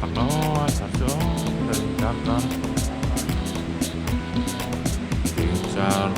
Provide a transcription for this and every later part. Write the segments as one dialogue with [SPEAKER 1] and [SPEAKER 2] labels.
[SPEAKER 1] Tak aw a chu aw Char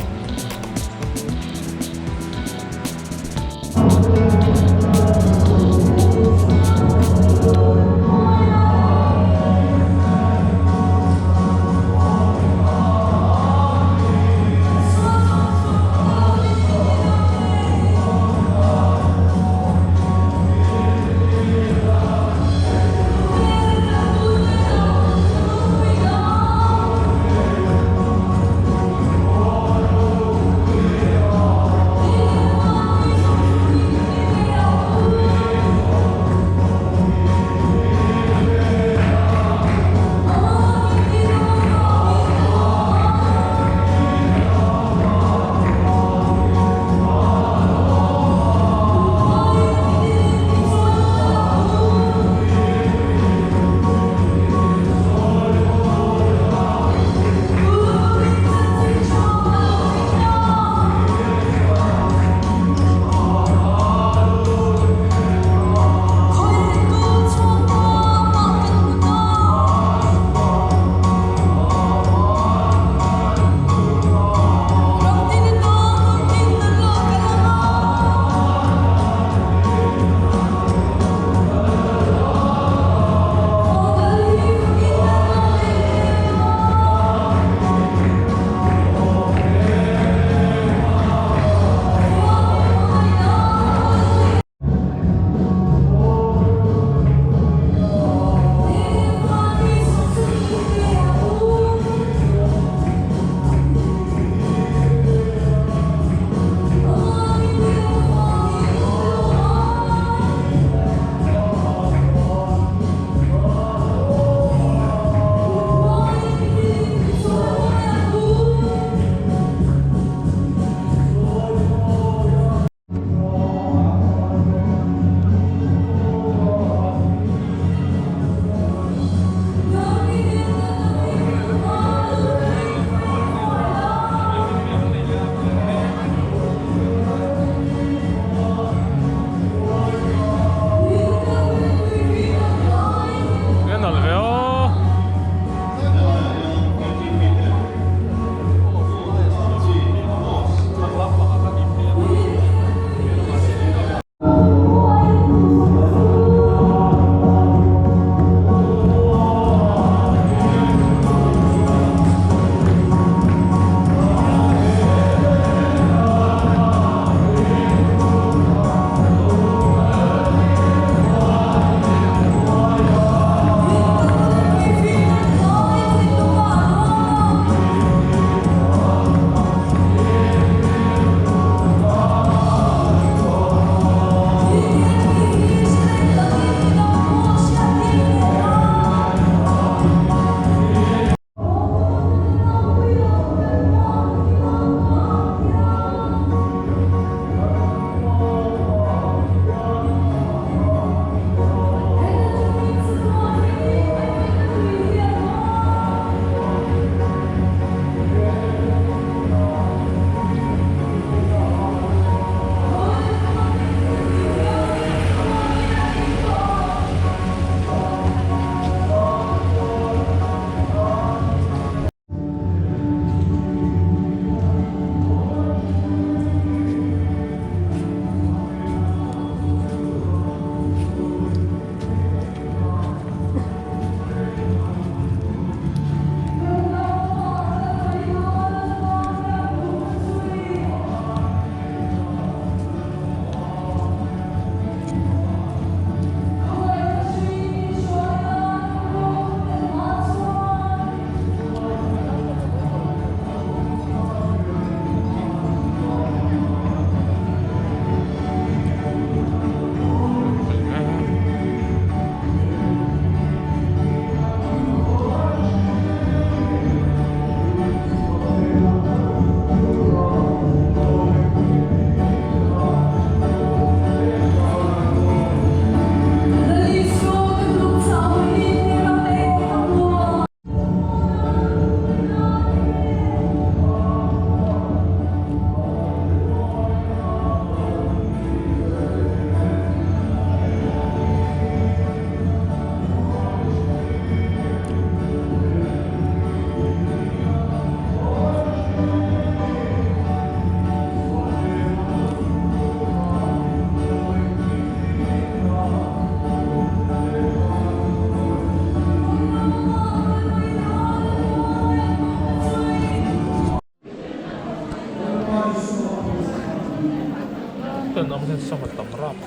[SPEAKER 1] Lan awm hian sangha tam rap.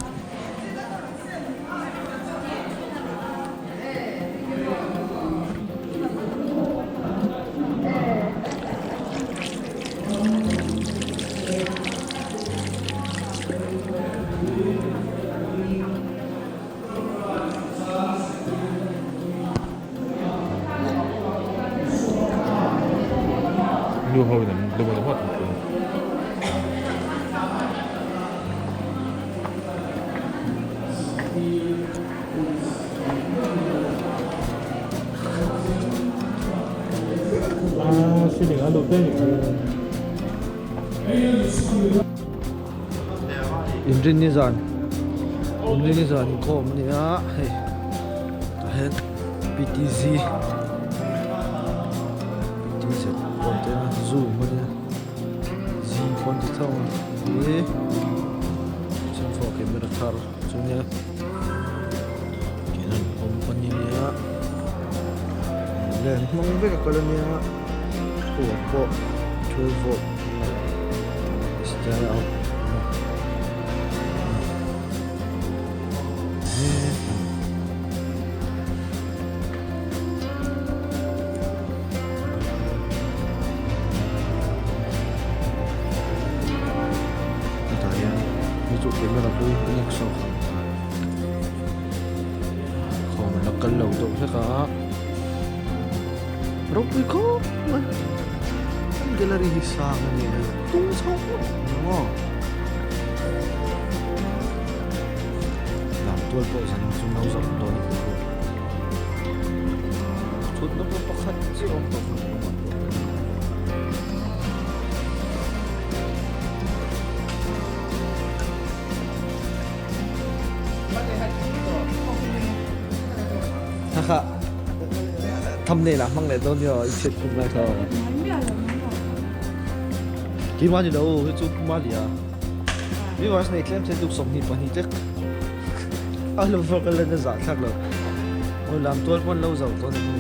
[SPEAKER 1] Nu ho in an lung an ngawt ang. Ah, ceiling a lut daih.
[SPEAKER 2] Inrinni zan Inrinni zan inkhawm a ni a hei tah hian PTZ PTZ pawn te a zoom a nia Z pawn ti tho a hi chhungkaw camera thar chu nia Canon company a len hmang vek a kal a nia huan pawh 12 volt style out Hetah hian hei chu camera hlui a nek sawk ang khawm a la kal lo deuh hlek a ropui khawp mai an gallery hi sang a nia tung chho ngawt ang aw lam tual pawh zan chu no zawk dawn a ni bawk thutna pawh pakhat chiah a awm tawh a. Hakha thumbnail ah hmang leh dawn nia i chhiat khum lai kha. Keimah ni lo hi chu Puma lia. Viewers nei tlem thei tuk 22 tlek. A lo vak a lan a zah thlak lo. Oi lam tual pawn lo zo tawn a ni.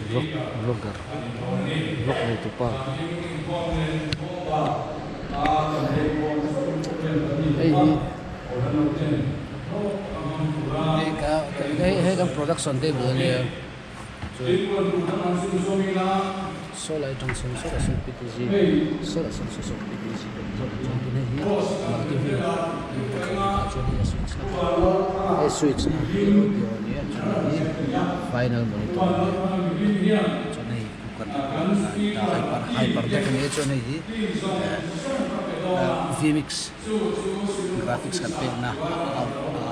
[SPEAKER 2] Vlog vlogger vlog nei tu pa
[SPEAKER 3] hei hi hei hei kan production table ania Saw lai atang sawn sawtah sawn PTG sawtah sawn saw saw PTG chuan tin hei hi multi view chuan hei a switch na hei switch na hi audio a nia chuan hei hi final monitor a nia chuan hei cooker te pawh a hyper hyper deck a nia chuan hei hi vmix graphics kan pek na out out out.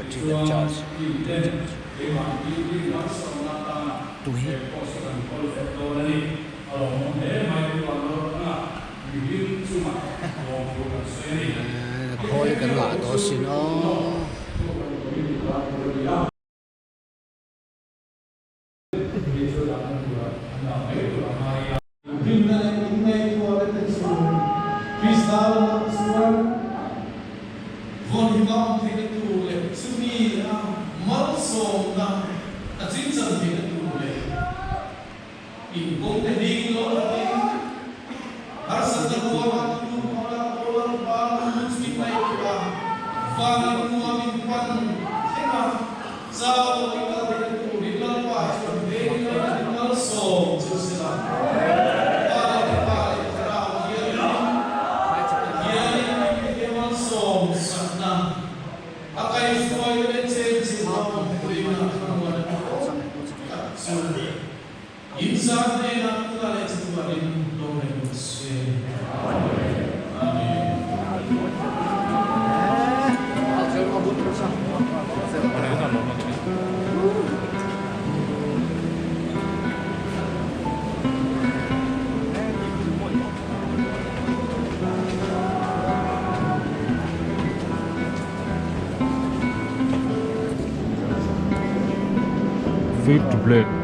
[SPEAKER 3] Battery kan charge tu hi. Khawl kan ngah tawh asin aw.
[SPEAKER 4] Rinna leh inngaihtuahna te chu Krista lamah chuan vawn himam theihna tur leh chumi a malsawmna a chinchan theihna tur leh inkawng te ding lo takin harsatna ruama lut hmanga aw Lalpa lu chu inngaihtuah a, vana nuamin pan thleng a. Chau i kal theihna turin Lalpa chuan vengin lainat in malsawm chu se la. Pa leh Fapa leh Thlarau Thianghlim Pathianin mite malsawm sakna a kaihruaina leh chenchilh awmpuina thlamuan awm tak chu inzar hnenah tunah leh chatuanin lo reng rawh se. Amen.
[SPEAKER 1] Fade to black.